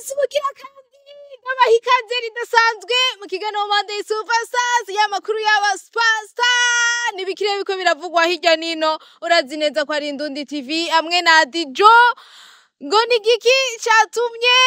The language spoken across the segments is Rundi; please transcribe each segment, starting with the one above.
Yes, mugira kandi ndabaha ikaze ridasanzwe mu kiganiro Monday Superstars, y'amakuru y'aba superstar n'ibikire biko biravugwa hirya nino. Urazi neza ko ari Indundi TV hamwe na Dijo. Ngo ni giki catumye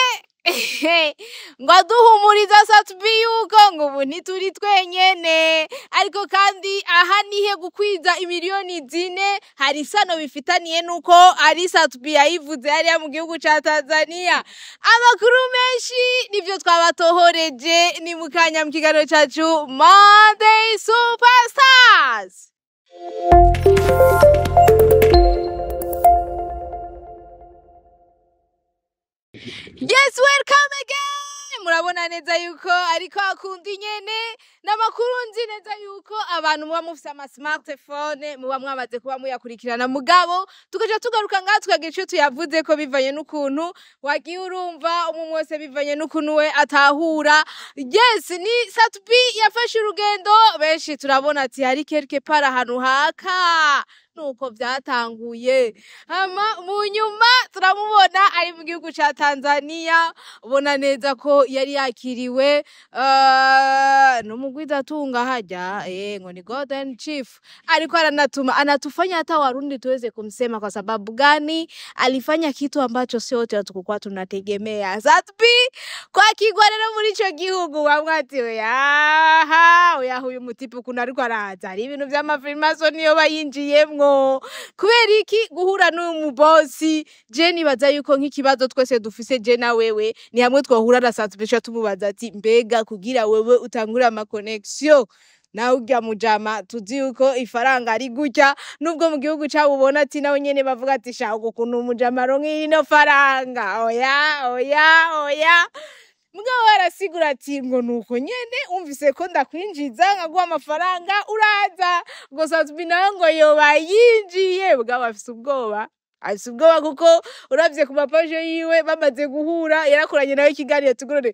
ngo aduhumuriza Sat-B yuko ngo ubu ntituri twenyene, ariko kandi aha nihe gukwiza imiliyoni 4 hari isano bifitaniye nuko ari Sat-B yayivuze hariya mu gihugu ca Tanzania. Amakuru menshi nivyo twabatohoreje, ni mukanya mu kiganiro cacu Monday Superstars. Yes, welcome again. Murabona neza yuko ariko akunda nyene n'amakuru, nzi neza yuko abantu muba mufise ama smartphone muba mwamaze kuba muyakurikirana, mugabo tukaja tugaruka ngaha tukagira ico tuyavuze ko bivanye n'ukuntu wagiye urumva umwe wese, bivanye n'ukuntu we atahura. Yes, ni Sat-B yafashe urugendo, benshi turabona ati hari quelque part ahantu haka nuko vyatanguye, hama mu nyuma turamubona ari mu gihugu ca Tanzania. Ubona neza ko yari yakiriwe n'umugwizatunga harya ngo ni Golden Chief, ariko aranatuma anatufanya hata Warundi tuweze kumsema. Kwa sababu gani? Alifanya kitu ambacho sio wote hatukukuwa tunategemea. Sat-B kwakirwa rero muri ico gihugu, bamwe ati oyaha oya, uyu mutipe ukuntu ariko araza hari ibintu vy'amafilmaso niyo bayinjiyemwo. Kubera iki guhura n'uyu mubosi? Je nibaza yuko nk'ikibazo twese dufise, je na wewe, ni hamwe twohura na Sat-B tumubaza ati mbega kugira wewe utangure ama connection nawe urya mujama, tuzi yuko ifaranga ari gutya, nubwo mu gihugu cabo ubona ati nawe nyene bavuga ati shaka ukuntu umujama aronka ino faranga, oya oya oya. Mugabo arasigura ati ngo nuko nyene umvise ko ndakwinjiza nkaguha amafaranga uraza. Ngo Sat-B nawe ngo yoba yinjiye, mugabo afise ubwoba, afise ubwoba kuko uravye ku mapaje yiwe bamaze guhura yarakoranye nawe ikiganiro tugorore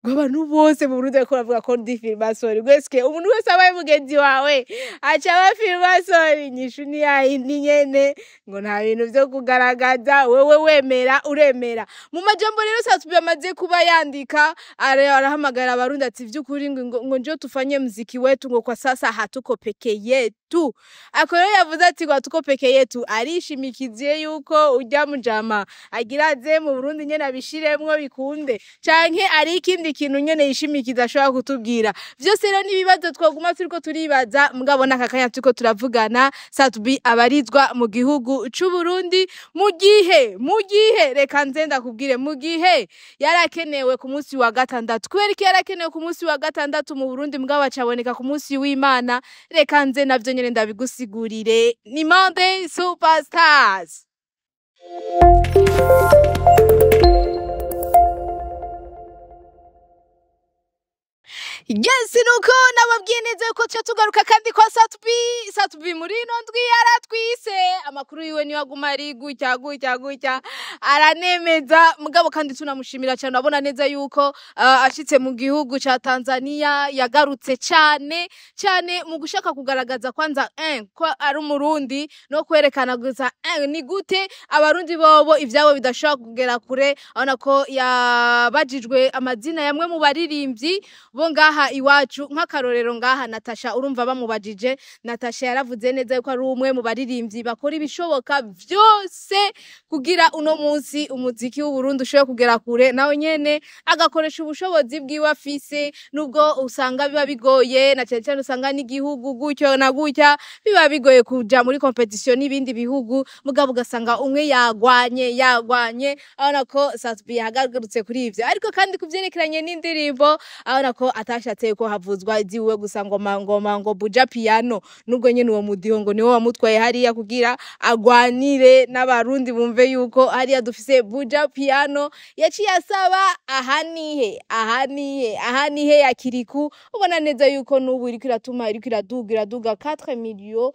ngo abantu bose mu Burundi bariko baravuga ko ndi filmasori, gweske umuntu wese abaye mugenzi wawe aca aba filmasori. Inyishu ni yayindi nyene, ngo nta bintu vyo kugaragaza, wewe wemera uremera. Mu majambo rero Sat-B amaze kuba yandika, arahamagara Abarundi ati vy'ukuri ngo njoo tufanye mziki wetu, ngo kwa sasa hatuko peke yetu. Ako rero yavuze ati ngo hatuko peke yetu, arishimikiziye yuko urya mujama agira aze mu Burundi nyene abishiremwo bikunde, canke ari ikindi kintu nyene yishimikiza ashobora kutubwira. Vyose rero n'ibibazo twoguma turiko turibaza, mugabo n'aka kanya turiko turavugana Sat-B abarizwa mu gihugu c'u Burundi. Mu gihe reka nze ndakubwire, mu gihe yarakenewe ku munsi wa gatandatu. Kubera iki yarakenewe ku munsi wa gatandatu mu Burundi mugabo acaboneka ku munsi w'Imana? Reka nze navyo nyene ndabigusigurire. Ni Monday Superstars. Yes, nuko nababwiye neza yuko tuca tugaruka kandi kwa Sat-B. Sat-B muri ino ndwi yaratwise amakuru yiwe, niyo aguma ari gutya gutya gutya, aranemeza. Mugabo kandi tunamushimira cyane, urabona neza yuko ashitse mu gihugu ca Tanzania yagarutse cyane cyane mu gushaka kugaragaza kwanza ko ari Umurundi no kwerekana gusa ni gute Abarundi bobo ivyabo bidashobora kugera kure. Urabona ko yabajijwe amazina yamwe mu baririmbyi bo ngaha iwacu, nk'akarorero ngaha Natasha. Urumva bamubajije Natasha, yaravuze neza yuko ari umwe mu baririmbyi bakora ibishoboka vyose kugira uno munsi umuziki w'Uburundi ushobore kugera kure, nawe nyene agakoresha ubushobozi bwiwe afise, nubwo usanga biba bigoye, na cyane cyane usanga n'igihugu gutyo na gutya biba bigoye kuja muri competition n'ibindi bihugu, mugabo ugasanga umwe yagwanye yagwanye. Urabona ko Sat-B yahagarutse kuri ivyo, ariko kandi kuvyerekeranye n'indirimbo urabona ko atashatse ko havuzwa iziwe gusa, ngoma ngoma ngo Buja Piano, nubwo nyene uwo mudiho ngo niwo wamutwaye hariya kugira agwanire n'Abarundi bumve yuko hariya dufise Buja Piano. Yaciye asaba aha nihe, aha nihe, aha nihe ya Kiriku. Ubona neza yuko n'ubu iriko iratuma iriko iraduga iraduga 4 millions,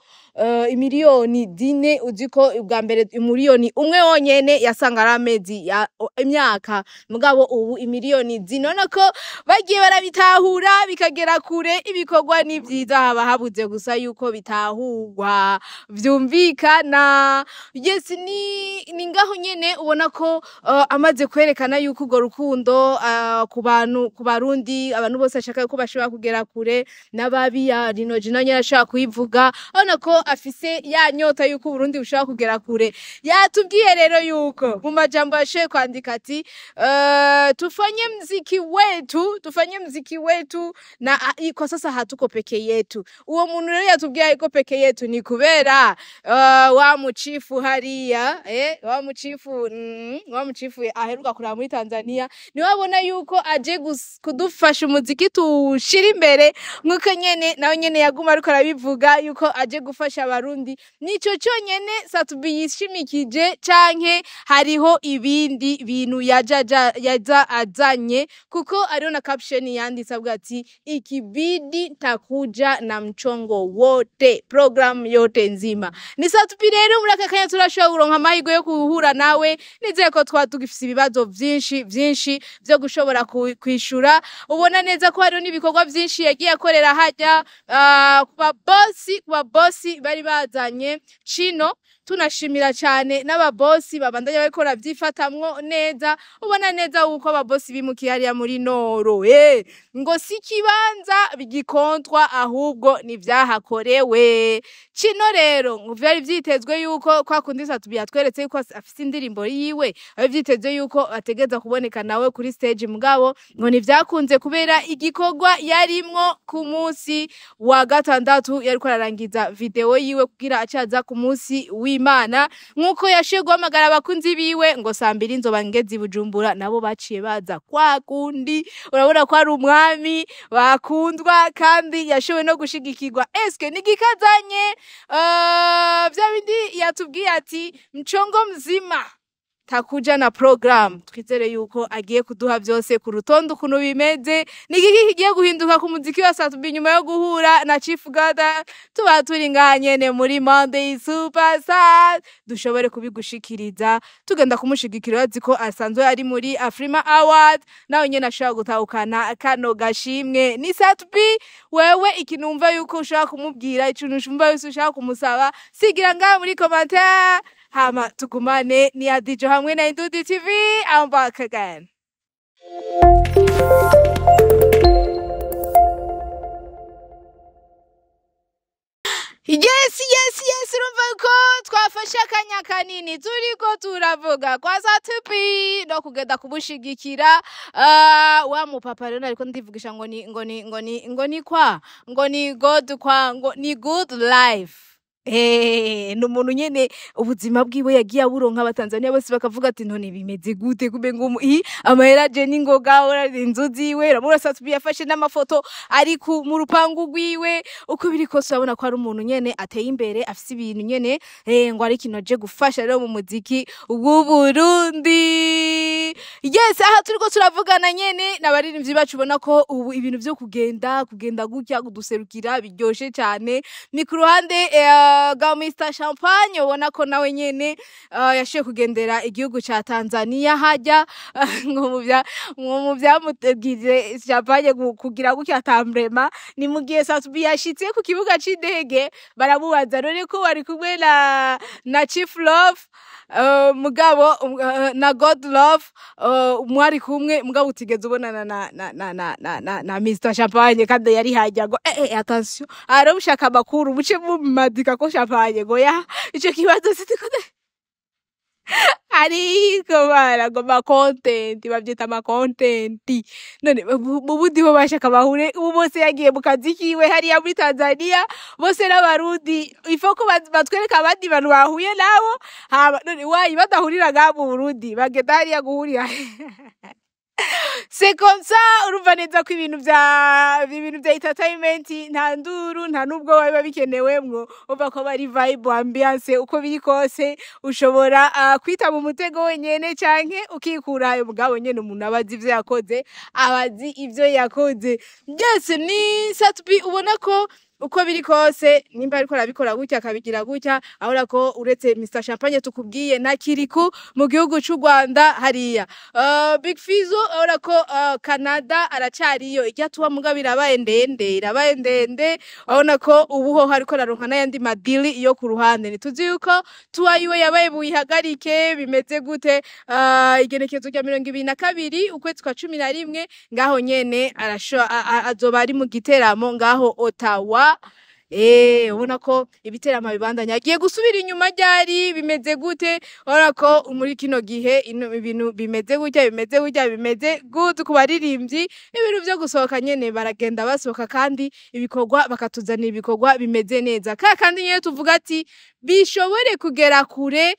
imiliyoni 4. Uzi ko ubwa mbere umuliyoni umwe wonyene yasanga ari amezi ya imyaka, mugabo ubu imiliyoni 4. None ko bagiye barabitahura. Gutahura bikagera kure. Ibikorwa ni vyiza, haba habuze gusa yuko bitahurwa vyumvikana. Yes, ni ngaho nyene ubona ko amaze kwerekana yuko urwo rukundo ku bantu, ku Barundi, abantu bose ashaka ko bashobora kugera kure n'ababi ya Rino Jina nyene ashaka kuyivuga, urabona ko afise ya nyota yuko Uburundi bushobora kugera kure. Yatubwiye rero yuko mu majambo yashoboye kwandika ati tufanye mziki wetu, tufanye mziki wetu na kwa sasa hatuko peke yetu. Uwo muntu rero yatubwiye ariko peke yetu ni kubera wa muchifu hariya, wa muchifu, wa muchifu aheruka kuraba muri Tanzania, niwe abona yuko aje kudufasha umuziki tuwushira imbere, nkuko nyene nawe nyene yaguma ariko arabivuga yuko aje gufasha Abarundi. Nico conyene Sat-B yishimikije, canke hariho ibindi bintu yaja azanye? Kuko hariho na caption yanditse avuga ati: "Ikibidi takuja na mchongo wote, program yote nzima." Ni Sat-B rero muri aka kanya turashobora kuronka amahirwe yo guhura nawe. Nizeye ko twaba tugifise ibibazo vyinshi vyinshi vyo gushobora kwishura. Ubona neza ko hariho n'ibikorwa vyinshi yagiye akorera hajya ku babosi bari bazanye Chino. Tunashimira cyane n'ababosi babandanya bariko baravyifatamwo neza. Ubona neza uko ababosi bimukiye hariya muri Noro, ngo si ikibanza bigikontwa, ahubwo ni vyahakorewe. Chino rero ngo vyari vyitezwe yuko kwa kundi Sat-B yatweretse yuko afise indirimbo yiwe, ari vyitezwe yuko ategeza kuboneka nawe kuri stage, mugabo ngo ntivyakunze kubera igikorwa yarimwo ku munsi wa gatandatu, yariko ararangiza video yiwe kugira acaza ku munsi w'Imana, nk'uko yashoboye guhamagara abakunzi biwe ngo saa 2 nzoba ngeze i Bujumbura. Nabo baciye baza kwa kundi. Urabona ko ari umwami bakundwa kandi yashoboye no gushigikirwa. Eske nigikazanye vya bindi yatubwiye ati mchongo mzima takuja na program? Twizere yuko agiye kuduha vyose ku rutonde ukuntu bimeze. Ni igiki kigiye guhinduka ku muziki wa Sat-B nyuma yo guhura na Chief Gada? Tuba turi ngaha nyene muri Monday Superstar dushobore kubigushikiriza. Tugenda kumushigikira, urazi ko asanzwe ari muri Afrima Award, nawe nyene ashobora gutahukana kano gashimwe. Ni Sat-B. Wewe ikintu wumva yuko ushaka kumubwira, ikintu wumva yuko ushaka kumusaba, sigira ngaha muri commentaire, hama tugumane. Ni Adijo hamwe na Indudi TV. I'm back again. Yes, urumva ko twafashe akanya kanini turiko turavuga kwa Sat-B no kugenda kumushigikira. Wa mupapa rero ariko ndivugisha ngo ni kwa ngo ni God, kwa ngo ni good life. Ni umuntu nyene ubuzima bwiwe yagiye aburonka, Abatanzania bose bakavuga ati: "None bimeze gute?" Kube ngo amahera aje n'ingoga, inzu ziwe urabona Sat-B yafashe n'amafoto ari mu rupangu rwiwe. Uko biri kose urabona ko ari umuntu nyene ateye imbere, afise ibintu nyene, ngo ari ikintu aje gufasha rero mu muziki w'Uburundi. Yes, aha turiko turavugana nyene n'abaririmbyi bacu, ubona ko ubu ibintu vyo kugenda gutya kuduserukira biryoshe cyane. Ni ku ruhande bwa Mr Champagne, ubona ko nawe nyene yashoboye kugendera igihugu ca Tanzania hajya ngo mu vyamubwize Champagne kugira gutya tambrema. Ni mu gihe Sat-B yashitse ku kibuga c'indege, baramubaza: "None ko wari kumwe na Chief Love, mugabo na God Love, mwari kumwe, mugabo utigeze ubonana na Mr Champagne kandi yari hajya?" Ngo attention, arabushaka amakuru muce mumadika ko Champagne ngo ya ico kibazo sitiko ariko bara ngo ma content, bavyita ma content. None mu bundi bo bashaka bahure, ubu bose yagiye mu kazi kiwe hariya muri Tanzania, bose n'Abarundi ifo ko batwereka abandi bantu bahuye nabo. Hama none wayi badahurira ngaha mu Burundi, bagenda hariya guhurira? C'est comme ça. Urumva neza ko ibintu vya entertainment nta nduru, nta nubwo biba bikenewemwo. Umva ko bari vibe, ambiance. Uko biri kose ushobora kwita mu mutego wenyene canke ukikura ayo, mugabo nyene umuntu aba azi ivyo yakoze, aba azi ivyo yakoze. Yes, ni Sat-B, ubona ko Uko biri kose, nimba ariko arabikora gutya akabigira gutya, ahora ko uretse Mr Champagne tukubwiye na Kiriku mu gihugu c'u Rwanda hariya, Big Fizzo ahora ko Canada aracariyo, ijya tuba mugabo irabaye ndende, irabaye ndende. Urabona ko ubu ho hariko araronka n'ayandi madili yo ku ruhande. Ntituzi yuko tuwa yiwe yabaye buyihagarike, bimeze gute? Igenekerezo rya 22 ukwezi kwa 11 ngaho nyene azoba ari mu giteramo ngaho Ottawa. Ubona ko ibiteramo bibandanya, agiye gusubira inyuma ryari, bimeze gute? Urabona ko muri kino gihe ibintu bimeze gutya, bimeze gutya, bimeze gute ku baririmbyi. Ibintu vyo gusohoka nyene baragenda basohoka, kandi ibikorwa bakatuzanira ibikorwa bimeze neza, ka kandi nyene tuvuga ati bishobore kugera kure,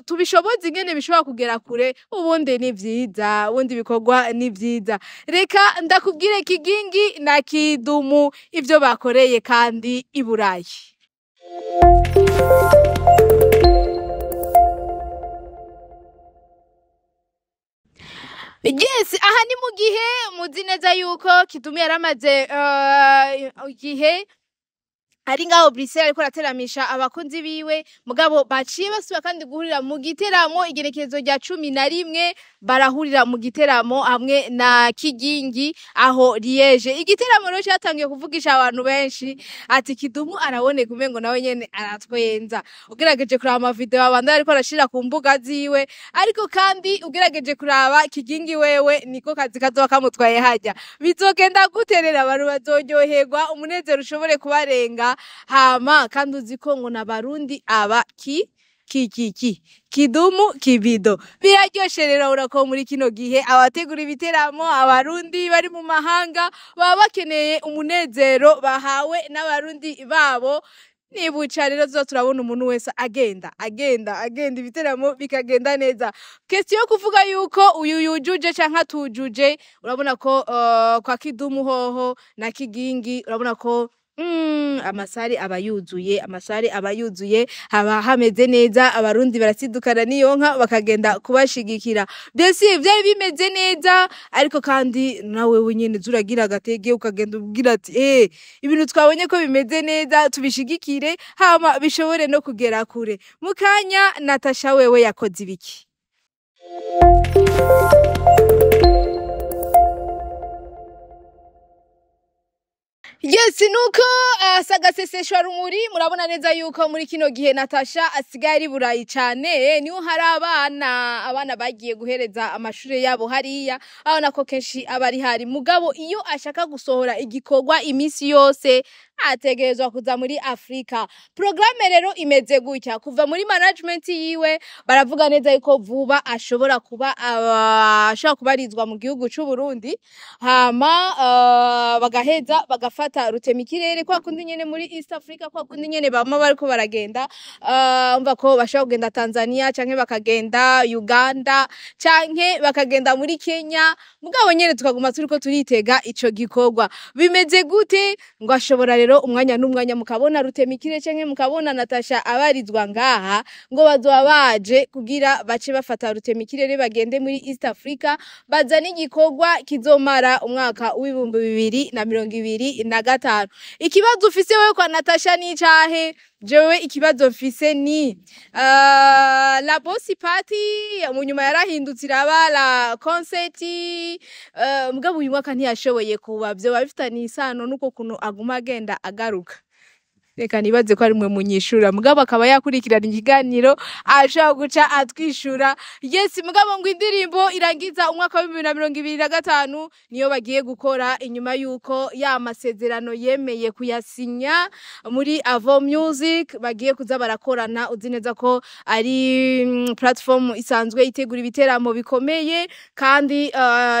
tubishoboze ingene bishobora kugera kure. Ubundi ni vyiza, ubundi ibikorwa ni vyiza. Reka ndakubwire Kigingi na Kidumu ivyo bakoreye kandi i Burayi. Yes, aha ni mu gihe muzi neza yuko Kidumu yaramaze igihe ari ngaho Bruxelles ariko arateramisha abakunzi biwe, mugabo baciye basubira kandi guhurira mu giteramo igenekerezo rya 11, barahurira mu giteramo hamwe na Kigingi aho Liege. Igiteramo rero cyatangiye kuvugisha abantu benshi, ati Kidumu araboneka umengo nawe nyene aratwenza. Ugerageje kuraba ama video abantu ariko arashira ku mbuga ziwe, ariko kandi ugerageje kuraba Kigingi wewe niko kazi kazoba kamutwaye hajya. Bizogenda guterera abantu bazoryoherwa, umunezero ushobore kubarenga. Hama kandi uzi ko ngo n'abarundi aba ki ki ki ki Kidumu Kibido biraryoshe. Rero urako muri kino gihe abategura ibiteramo abarundi bari mu mahanga baba bakeneye umunezero bahawe n'abarundi babo. Nibuca rero tuza turabona umuntu wese agenda agenda agenda, ibiteramo bikagenda neza. Question yo kuvuga yuko uyu yujuje canke atujuje, urabona ko kwa Kidumu hoho na Kigingi urabona ko amasare aba yuzuye, amasare aba yuzuye, haba hameze neza, abarundi barasidukana n'iyo nka bakagenda kubashigikira. Mbese vyari bimeze neza, ariko kandi nawe wenyene zuragira agatege ukagenda ubwira ati ibintu twabonye ko bimeze neza tubishigikire, hama bishobore no kugera kure. Mukanya Natasha wewe yakoze ibiki? Yes, nuko sagaseseshwa rumuri, murabona neza yuko muri kino gihe Natasha asigaye ari Burayi cane, niho hari abana bagiye guhereza amashure yabo hariya, abana ko kenshi abari hari. Mugabo iyo ashaka gusohora igikorwa imisi yose ategerezwa kuza muri Afrika. Programme rero imeze gutya, kuva muri management yiwe baravuga neza yuko vuba ashobora kuba ashobora kubarizwa mu gihugu c'u Burundi, hama bagaheza bagafata rutemikirere kwa kundi nyene muri East Africa, kwa kundi nyene bama bariko baragenda, umva ko bashobora kugenda Tanzania canke bakagenda Uganda canke bakagenda muri Kenya, mugabo nyene tukaguma turiko turitega ico gikorwa bimeze gute. Ngo ashobora rero umwanya n'umwanya mukabona rutemikire canke mukabona Natasha abarizwa ngaha, ngo bazoba baje kugira bace bafata rutemikirere bagende muri East Africa bazane igikorwa kizomara umwaka w'ibihumbi bibiri na mirongo ibiri na gatanu. Ikibazo ufise wewe kwa Natasha ni icahe? Jewe ikibazo mfise ni la boss party mu nyuma yarahindutse iraba la concert, mugabo uyu mwaka ntiyashoboye kuba, vyoba bifitanye isano n'uko kuntu aguma agenda agaruka. Reka nibaze ko ari mwe munyishura, mugabo akaba yakurikirana ikiganiro ashobora guca atwishura. Yes, mugabo ngo indirimbo irangiza umwaka wa bibiri na mirongo ibiri na gatanu niyo bagiye gukora inyuma yuko ya masezerano yemeye kuyasinya muri Avo Music, bagiye kuza barakorana. Uzi neza ko ari platform isanzwe itegura ibiteramo bikomeye kandi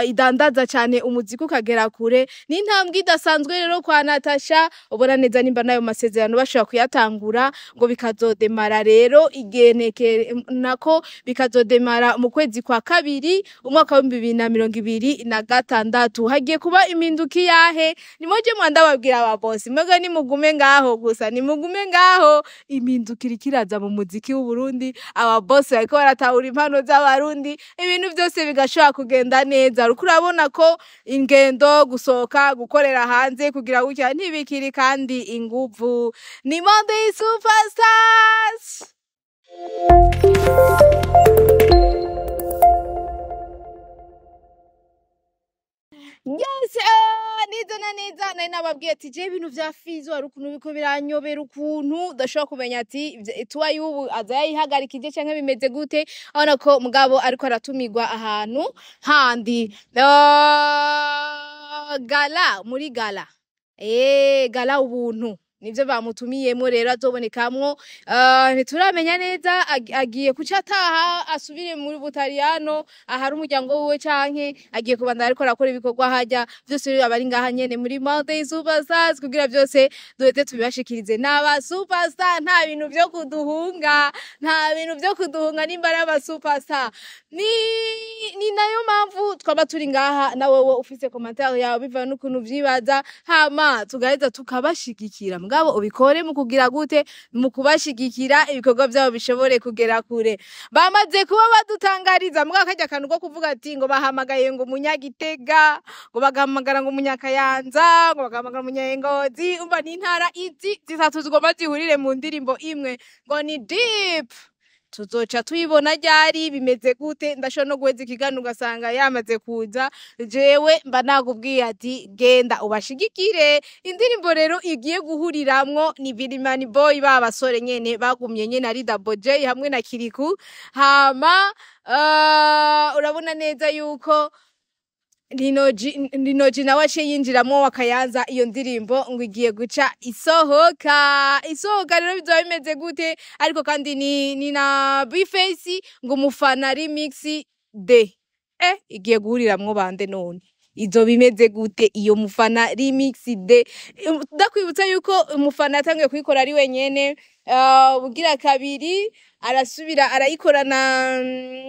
idandaza cyane umuziki ukagera kure. Ni intambwe idasanzwe rero kwa Natasha, ubona neza nimba nayo masezerano amasezerano bashobora kuyatangura, ngo bikazodemara rero igeneke nako bikazodemara mu kwezi kwa kabiri umwaka wa 2026. Hagiye kuba impinduka iyahe? Nimuje mwandababwira ababosi, mwebwe nimugume ngaho gusa, nimugume ngaho. Impinduka iriko iraza mu muziki w'Uburundi, ababosi bariko baratahura impano z'Abarundi, ibintu vyose bigashobora kugenda neza. Uriko urabona ko ingendo, gusohoka, gukorera hanze, kugira gutya ntibikiri kandi inguvu. Ni Monday Superstars. Yes, neza na neza nari nababwiye ati je ibintu vya Fizo hari ukuntu biriko biranyobera, ukuntu udashobora kumenya ati tuwa y'ubu aza yayihagarikije canke bimeze gute. Urabona ko mugabo ariko aratumirwa ahantu handi. Gala, muri gala, gala ubuntu nivyo bamutumiyemwo, rero azobonekamwo. Ntituramenya neza agiye kuca ataha asubire muri Butaliyano ahari umuryango wiwe, canke agiye kubandanya ariko arakora ibikorwa harya. Vyose rero aba ari ngaha nyene muri Monday Superstars kugira vyose duheze tubibashikirize. N'aba superstar, nta bintu vyo kuduhunga, nta bintu vyo kuduhunga nimba ari aba superstar. Ni nayo mpamvu twaba turi ngaha, na wewe ufise commentaire yawe bivanye n'ukuntu uvyibaza, hama tugaheza tukabashigikira. Mugabo ubikore mu kugira gute? Mu kubashigikira, ibikorwa vyabo bishobore kugera kure. Bamaze kuba badutangariza mugabo karya kantu ko kuvuga ati ngo bahamagaye ngo umunyagitega, ngo bagahamagara ngo umunyakayanza, ngo bagahamagara umunyengozi, umva ni intara izi zitatu zigomba zihurire mu ndirimbo imwe, ngo ni deep. Tuzoca tuyibona ryari? Bimeze gute? Ndashobora no guheza ikiganiro ugasanga yamaze kuza. Jewe mba nakubwiye ati genda ubashigikire. Indirimbo rero igiye guhuriramwo ni Birimani Boy, ba basore nyene bagumye nyene ari Double J hamwe na Kiriku. Hama urabona neza yuko Linoji nawe aciye yinjiramwo wakayanza. Iyo ndirimbo ngo igiye guca isohoka, rero bizoba bimeze gute? Ariko kandi ni na Bface ngo umufana remix de igiye guhuriramwo bande? None izo bimeze gute iyo mufana remix de? Ndakwibutsa yuko umufana yatangiye kuyikora ari wenyene, ubugira kabiri arasubira arayikora na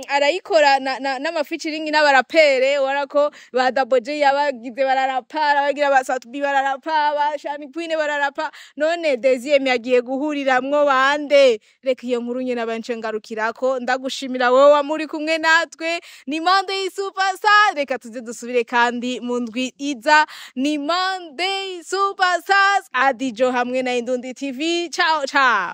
arayikora n'ama featuring n'abarapere. Ubona ko ba Double J yabagize bararapa, arabagira ba Sat-B bararapa, ba Shani Queen bararapa. None deuxième yagiye guhuriramwo bande? Reka iyo nkuru nyene abance ngarukirako. Ndagushimira wowe muri kumwe natwe. Ni Monday Superstar, reka tuze dusubire kandi mu ndwi iza. Ni Monday Superstars, Adijo hamwe na Indundi TV. Ciao ciao.